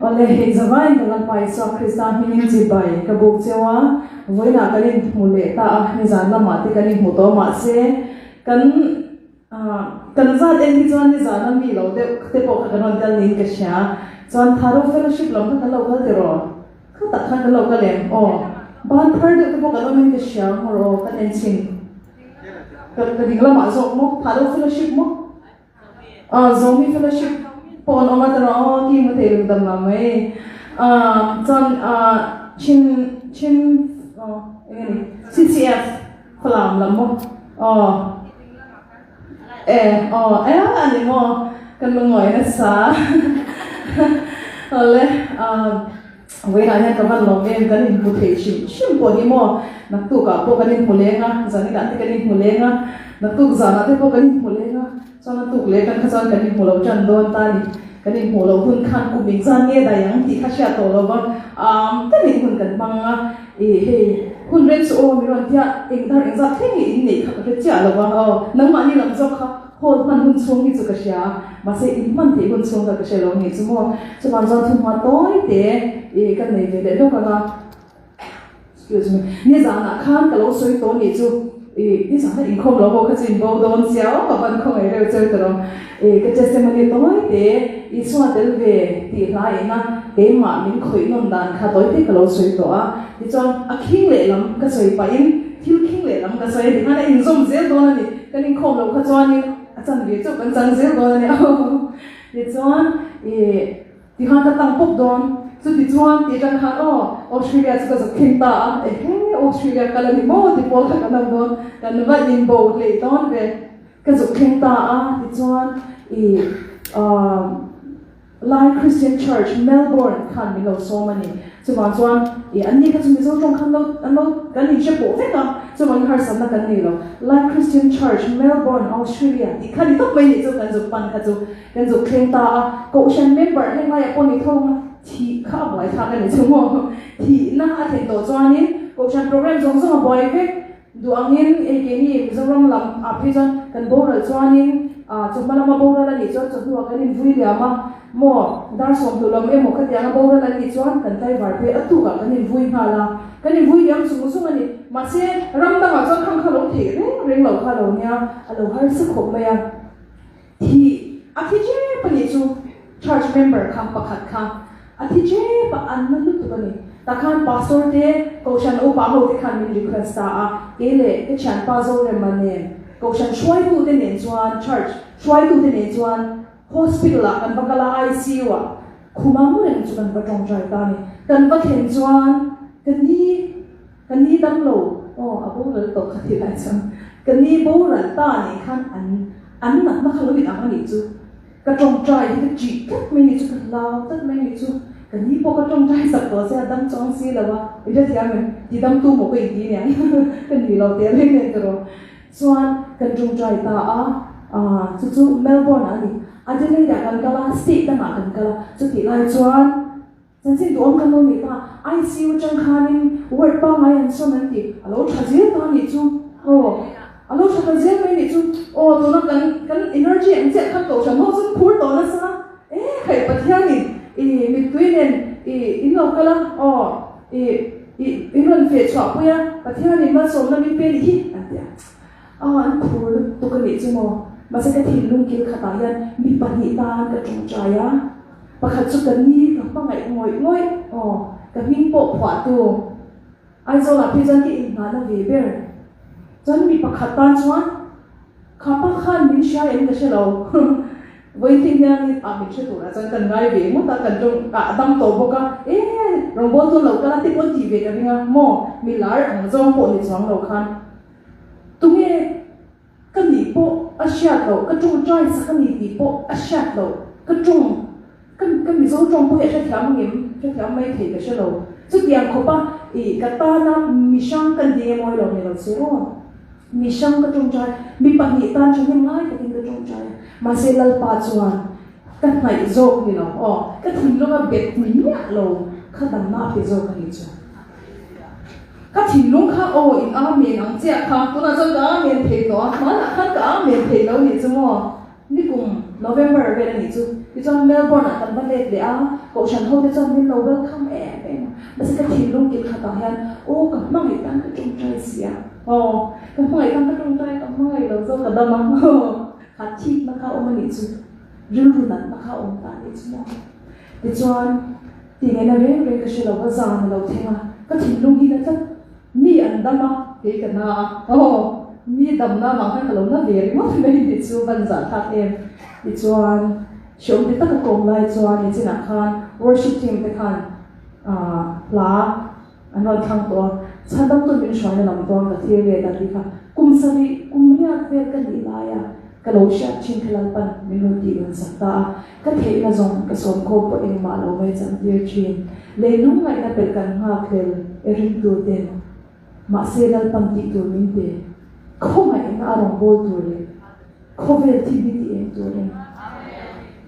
Awle, hei zavaiin ka Lalpa Isua Krista hmingin chibai ka buk cheu a, vawiinah kan inhmu leh ta a, nizan lamah te kan inhmu tawh mahse kan kan zat en hi chuan nizan a mi lo deuh te pawh kha kan rawn kal niin ka hria. Chuan Tharo Fellowship lam kha kan lo kal tiraw? Kha tak khan kan lo kal em? Aw, ban thar deuh te pawh kan awmin ka hria maw rawh kan en chhin. Ka ding lamah zawk maw? Tharo Fellowship maw? Aw Zomi fellowship pawh an awm a tawrh aw ki mu thei lung dam mah mai chuan chin chin aw eng nge ni CCF khawlam lam maw aw e aw e a ni maw kan lungawi nasa awle vawiinah hian ka van lawm em kan inhmu thei hrim hrim pawh hi maw naktukah pawh kan inhmu leng a zaninah te kan inhmu leng a naktuk zanah te pawh kan inhmu leng a chuan a tuk leh kan kha chuan kan inhmu lo tan dawn ta a ni kan inhmuh loh hun khan kum engzan nge daih ang tih kha hriat tawh lo va am tanin hun kan hmang a ih hei hun reng chu aw mi rawn tia engdar engzat thleng nge in neih kha ka hre chiah lo va aw nangmahni lam zawk kha Hall hman hun chhung hi chu ka hria a, mahse in hman theih hun chhung kha ka hre lo nge chu maw. Chuvang chuan thuhma tawi te i ka nei ve leh lawk ang a, excuse me, nizanah khan ka lo sawi tawh nih chu i nizanah inkhawm lo ho kha chu in bo dawn chiau ka van khawngaih reuh cheu ta lo. I ka testimony tawi te Isua tel ve tih hla ina keimah min khawih nawn dan kha tawi te ka lo sawi tawh a, tichuan a khing lehlam ka sawi pahin thil khing lehlam ka sawi a ti khan a inzawm zel dawn a ni. Kan inkhawm loh kha chuanin a chan ve chauh kan chan zel dawn a nia tichuan ih tikhan ka tang pawp dawn chutichuan tih atang khan aw Australia chu ka zuk thleng ta a ehe Australia kal a ni maw ti pawl kha kan awm dawn kan va inbo hleih dawn ve ka zuk thleng ta a tichuan ih ah Lai Christian Church, Melbourne khan min lo sawm a ni. Chuvang chuan ih an ni kha chu Mizo tawng khan lo an lo kan inhre pawh vek a, chuvangin harsatna kan nei lo. Lai Christian Church, Melbourne, Australia tih kha ni tawp mai nih chu kan zuk pan kha chu kan zuk thleng ta a. Kohhran member heng laiah pawh ni thawng a, thih kha a buai thlak a ni chu maw. Thihna a thlen tawh chuanin kohhran program zawng zawng a buai vek. Duh angin hei keini Mizoram lam ah phei chuan kan boral chuanin ah chawhma lama boral a nih chuan chawhnuah kan invui liam a, maw dar sawmhnuh lam emaw khatianga boral an nih chuan kan tlaivar phei a tukah kan invui nghal a, kan invui liam zung zung a ni. Mahse ram dangah chuan khang kha lo theih reng reng lo kha lo nia, a lo harsa khawp mai a. Thih a thi tep a nih chu church member kha pakhat kha a thi tep a an na lutuk a ni. Takhan pastor te kohhran upa ho te khan min request ta a, kei leh ka thianpa Zorema nen kohhran hruaitu te nen chuan church hruaitu te nen chuan hospital ah kan va kal a ICU ah khuma mu reng chu kan va tawngtai ta a ni. Kan va thlen chuan ka ni ka ni damlo aw a boral tawh kha ti lai chuan ka ni boral ta nen khan an An natna kha lo in ang a nih chu. Ka tawngtai hi ka ṭih tlat mai nih chu, ka hlau tlat mai nih chu. Ka ni pawh ka tawngtai sak tawh che a, dam chuang si lo a, i hrethiam em? Ti dam tu maw ka inti aniang, ka ni lo teh reng nen tiraw. Chuan kan tawngtai ta a, aah chu chu Melbourne ah a ni. Adelaide ah kan kal a, state dangah kan kal a, chutih lai chuan chanchin duhawm kan lo nei ta, ICU atang khanin ward pangngai an sawn an ti, a lo tha zel ta anih chu aw, a lo tha ta zel mai anih chu aw, tuna kan kan energy ang chiah khan kohhran ho chu phur tawh nasa e khaih Pathianin i mittui nen i in lo kal a aw i i in rawn feh chhuah pui a Pathianin malsawmna min pe nih hi an ti a aw an phur lutuk anih chu maw mahse ka thinlung kil khatah hian mi pahnih tan ka tawngtai a. Pakhat chu ka ni ka hmangaih ngawih ngawih aw, ka hming pawh phuahtu Aizawlah phei chuan ka inngahna ve ber. Chuan mi pakhat tan chuan kha pa khan min hria em ka hre lo. Vawiin hianin ah min hre turah chuan kan ngai ve ngawt a, kan tawng ah a dam tawh bawk a, e rawngbâwl chu lo kal a ti pawh tih ve ka ring a maw, mi lar ang zawng pawh ni chuang lo khan tunge Ka nih pawh a hriat loh, ka tawngtai sak a ni tih pawh a hriat loh, ka tawng, ka ka Mizo tawng pawh hi a hrethiam angem, hrethiam mai thei ka hre lo. Chutiang khawpa ih ka tana mihrang ka ni emaw ilo ni lo che aw. Mihrang ka tawngtai, mi pahnih tan thahnem ngai takin ka tawngtai a, mahse Lalpa chuan ka hnaih zawk ni lo aw, ka thinlunga bet miah lo kha damna a pe zawk a nih chu. Ka thinlung kha aw in amen ang chiah kha, tunah chuan ka amen thei tawh a, hmanah khan ka amen thei lo nih chu maw, nikum November vel a nih chu, Tichuan Melbourne ah kan va let leh a, Kohhran ho te chuan min lo welcome em em a, mahse ka thinlung kil khatah hian aw ka hmangaih tan ka tawngtai si a, aw ka hmangaih tan ka tawngtai a, ka hmangaih lo zawk ka dam a, aw kha thikna kha awm a nih chu, rilru natna kha awm ta a nih chu maw. Tichuan tingaihna reng reng ka hre lo va, zan a lo thleng a, ka thinlung hi na tlat, mi an dam a, kei ka na a, aw mi damna vang khan ka lo na ve ringawt mai tih chu van zahthlak em. Tichuan hreawm ti taka kawm lai chuan nichinah khan worship team te khan hla an rawn thlang tawh a, chhandamtu min hruaina lam dawn ka thlir let a tih kha kum sarih kum riat vel ka nih laia ka lo hriat thin kha Lalpan min rawn tih rawn sak ta a, ka theihna zawng ka sawm khawm pawh engmah lo mai chan tir thin. Leilung ngaihna pelh kan nghak hlel e ringtu ten mahse Lalpan tih tur min pe khawngaihna a rawn bawl tur leh Khawvel thi hi ti eng tur em?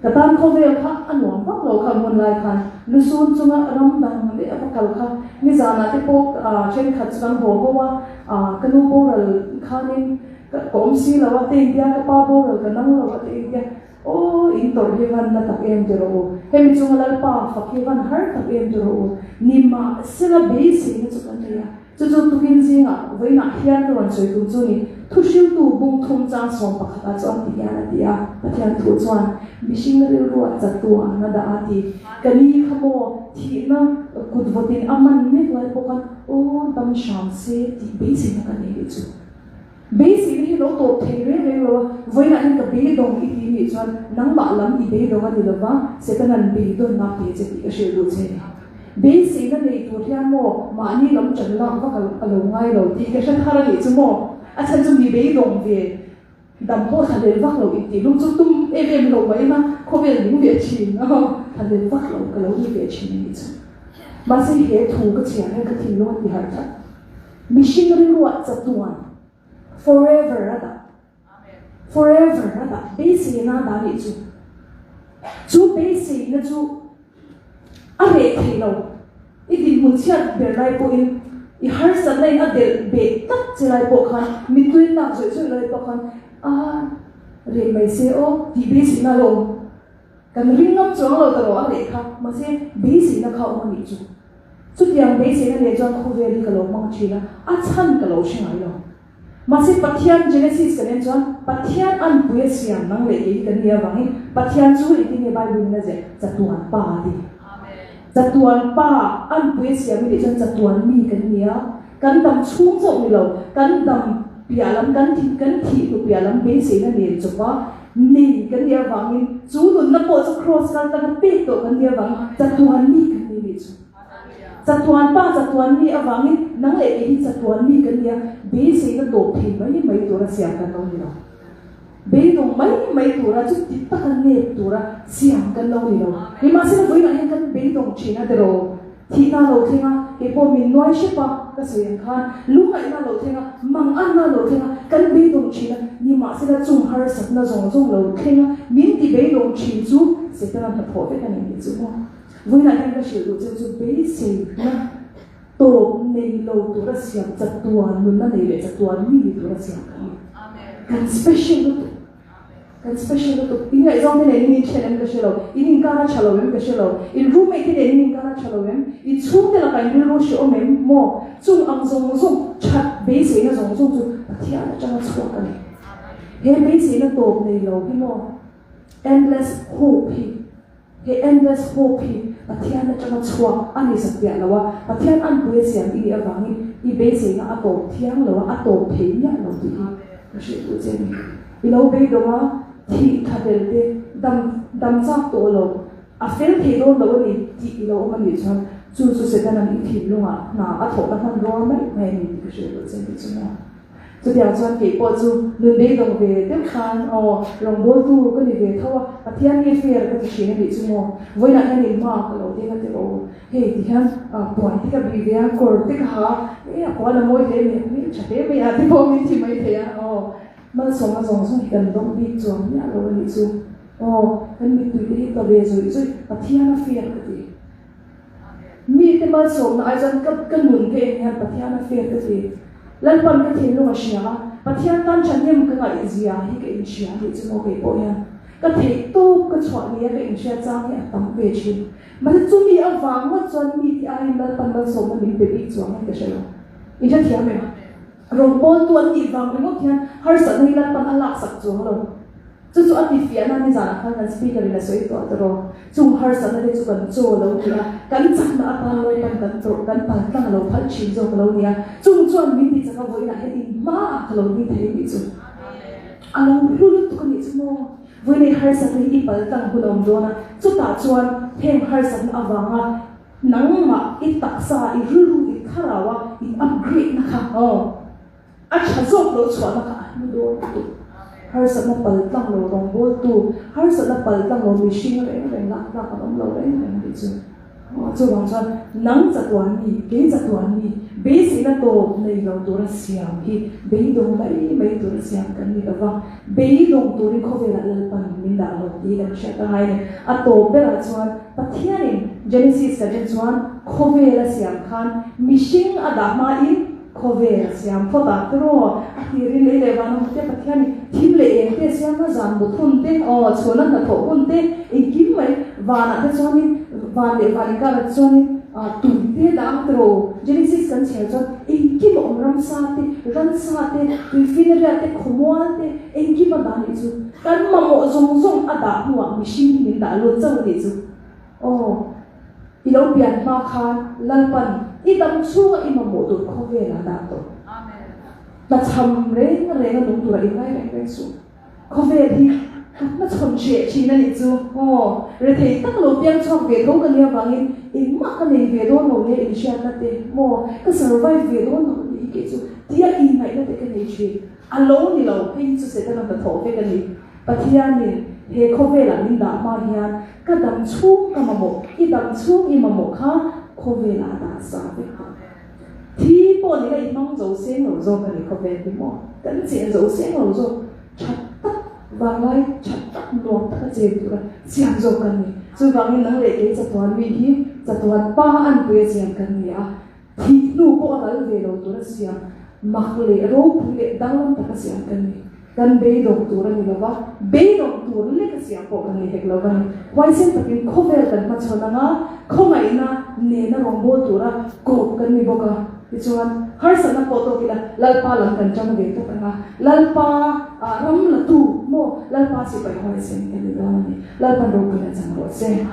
Ka tan khawvel kha a nuam vak lo kha hmun lai khan lusun chunga ram dang leh a va kal kha nizanah te pawh thenkhat chu kan haw ho a, ka nu boral khanin ka awm si lo a, te intia ka pa boral ka nang lo a te intia aw in tawrh hi van na tak em ti rawh u, hemi chunga Lalpa fak hi van har tak em ti rawh u, nimahsela beiseina chu kan nei a. Chu chu tukin zingah vawiinah hian ka rawn sawi tum chu ni. Thuhriltu bung thum chang 11 ah chuan ti hian a ti a, Pathian thu chuan mihring rilruah chatuan a dah a ti. Ka ni kha maw thihna kut vawtin a man mek lai pawh khan aw dam hram se tih beiseina ka nei leh chu. Beiseina hi lo tawp thei reng reng lo a, vawiinah hian ka beidawng i ti nih chuan nangmah lam i beidawng a ni lo va, Setana'n beidawnna pe che tih ka hrilh duh che ni. Beiseina nei tur hian maw mahni lam ṭan lak vak a lo ngai lo tih ka hre thar a nih chu maw? A chhan chu mi beidawng ve dam pawh thlahlel vak lo intih lung chu tum em em lo mai na khawvel ning ve ṭhin a, thlahlel vak lo ka lo ni ve ṭhin a nih chu. Mahse he thu ka chhiar hian ka thinlung a ti harh tlat. Mihring rilruah chatuan, forever a dah. Forever a dah. Beiseina a dah nih chu. Chu beiseina chu a reh thei lo. I dinhmun chhiat ber lai pawhin, i harsatna in a delh beh tak che lai pawh khan, mittui lak zawih zawih lai pawh khan, a reh mai se aw tih beiseina a lo awm. Kan ring ngam chuang lo ta rawh a leh kha, mahse beiseina kha awm a nih chu. Chutiang beiseina nen chuan khawvel hi ka lo hmang thin a, a chhan ka lo hre ngai lo. Mahse Pathian Genesis kan en chuan Pathian anpui a siam nang leh kei hi kan nih avangin Pathian chu engtin nge Bible in a ziah? Chatuan Pa a ti. Chatuan Pa anpui a siam i tih chuan chatuan mi kan ni a, kan dam chhung chauh ni lo, kan dam piah lam, kan thi kan thih hnu piah lam beiseina nen chawpa Nei kan nih avangin chu nunna pawh chu Kraws kal tanga pek tawh kan nih avangin chatuan mi kan ni nih chu. Chatuan pa chatuan mi avangin nang leh kei hi chatuan mi kan nia, beiseina tawp thei mai mai tura siam kan lo ni lo. Beidawng mai mai tura chu ti taka nep tura siam kan lo ni lo. Nimahsela vawiinah hian kan beidawng thin a tiraw? Thihna a lo thleng a, kei pawh min nuai hrep a, ka sawi ang khan lungngaihna a lo thleng a, manganna a lo thleng a, kan beidawng thin a, nimahsela chung harsatna zawng zawng lo thleng a, min ti beidawng thin chu Setana hnathawh vek a ni tih chu maw. Vawiinah hian ka hrilh duh cheu chu beiseina tawp nei lo tura siam chatuan nunna nei leh chatuan mi ni tura siam kan ni. Kan special lutuk. Kan special lutuk. In ngaihzawng te nen in inthen em ka hre lo, in inkar a tha lo em ka hre lo, in roommate te nen in inkar a tha lo em, in chhungte lakah in rilru hrehawm em maw? Chung ang zawng zawng that beiseina zawng zawng chu Pathian atanga chhuak a ni. He beiseina tawp nei lo hi maw? Endless hope hi. He endless hope hi Pathian atanga chhuak a ni sak piah lo a, Pathian anpui a siam i nih avangin i beiseina a tawp thiang lo a, a tawp thei miah lo tih hi ka hrilh duh che a ni. I lo beidawng a, thih tha tel te, dam dam chak tawh lo, a fel thei dawn lo a ni tih i lo awm a nih chuan chu chu Setana'n i thinlungah hna a thawhna hmanrua mai mai a ni tih ka hrilh duh che a ni chu maw. Chutiang chuan kei pawh chu nun beidawng ve deuh khan aw rawngbawltu ka ni ve tho a, Pathian nge fair ka ti thin a nih chu maw, vawiinah hian in hma ka lo ding a ti rawh u, hei ti hian puan te ka bih ve a, kawr te ka ha a, e a puan a mawi hle mai a, hmel tha hle mai a ti pawh min ti mai thei a, aw malsawmna zawng zawng hi kan dawng bik chuang miah lo a nih chu, aw kan mittui te hi tla ve zawih zawih, Pathian a fair ka ti. Mite malsawmna ai chuan ka ka nun ka en hian Pathian a fair ka ti. Lalpan ka thinlung a hria a, Pathian tan thahnem ka ngaihzia hi ka inhria a nih chu maw kei pawh hian. Ka theih tawp ka chhuah nia ka inhriat chang hi a tam ve thin. Mahse chumi avang ngawt chuan mi ti aiin Lalpan malsawmna min pe bik chuang in ka hre lo. In hrethiam em? Rawngbawltu an nih vang ringawt hian harsatna hi Lalpan a laksak chuang lo. Chu chu a tifiahna nizanah khan kan speaker in a sawi tawh tawh. Chung harsatna te chu kan chaw lo ni a, kan chakna atan Lalpan kan tawrh, kan paltlang a lo phal thin zawk a lo ni a. Chung chuan min ti chak a vawiinah hian in hmaah ka lo ni thei a nih chu. A lo hlu lutuk a nih chu maw? Vawiinei harsatna hi i paltlang hun a awm dawn a, chutah chuan heng harsatna avanga nangmah i taksa, i rilru, i thlarau a in upgrade na kha aw a tha zawk lo chhuahna kha a hlu dawn lutuk. Harsatna paltlang lo rawngbawltu, harsatna paltlang lo mihring reng reng lak tlak an awm lo reng reng a nih chu. Chuvang chuan nang chatuan mi, kei chatuan mi, beiseina tawp nei lo tura siam hi beidawng mai mai tura siam kan ni lo va, beidawng turin khawvelah Lalpan min dah lo tih kan hriat a ngai a ni. A tawp berah chuan Pathianin Genesis kan en chuan khawvel a siam khan mihring a dah hmain Khawvel a siam phawt a, tiraw? A tirin lei leh van awm te, Pathianin thim leh eng te a siam a, zan mut hun te, aw, chhuana hnathawh hun te, engkim mai vanah te chuanin, van leh van inkarah te chuanin tui te dah ang tiraw? Genesis kan chhiar chuan engkim a awm, ramsa te, ransa te, tuifinriat te, khawmual te, engkim a dah a nih chu. Kan mamawh zawng zawng a dah hnuah mihring hi min dah lut chauh a nih chu. Aw. I lo pian hma khan Lalpan i dam chhunga i mamawh tur khawvel ah dah tawh. Tlachham reng reng a nung tura i ngai reng reng suh. Khawvel hi ka hmachhawn hreh thin a nih chu. Aw, rethei tak lo piang chhuak ve tho ka nia vangin engmah ka nei ve dawn lo nia inhriatna te maw ka survive ve dawn lo tih hi kei chu tia inngaihna te ka nei thin. A lo ni lo, hei hi chu Setana hnathawh vek a ni. Pathianin he khawvelah min dah hma hian ka dam chhung ka mamawh, i dam chhung i mamawh kha khawvelah a dah sa vek tawh. Thi pawh nila i hmang zo seng lo zawk a ni khawvel hi maw? Kan chen zo seng lo zawk, tha tak vanglai tha tak nuam taka chen tura siam zawk kan ni. Chuvangin nang leh kei chatuan mi hi chatuan pa anpuia siam kan ni a, Thih hnu pawh a ral ve lo tur a siam, mak leh ropui leh danglam taka siam kan ni. Kan beidawng tur a ni lo va, beidawng tur leka siam pawh kan ni hek lo va ni. Huaisen takin khawvel kan hmachhawn anga khawngaihna nena rawngbâwl tura kawp kan ni bawk a. Tichuan, harsatna pawh tawk ila Lalpa lam kan ṭang ve tlat anga, Lalpa ram latu maw, Lalpa sipai huaisen kan ni dawn a ni. Lalpan ropuina chang rawh se.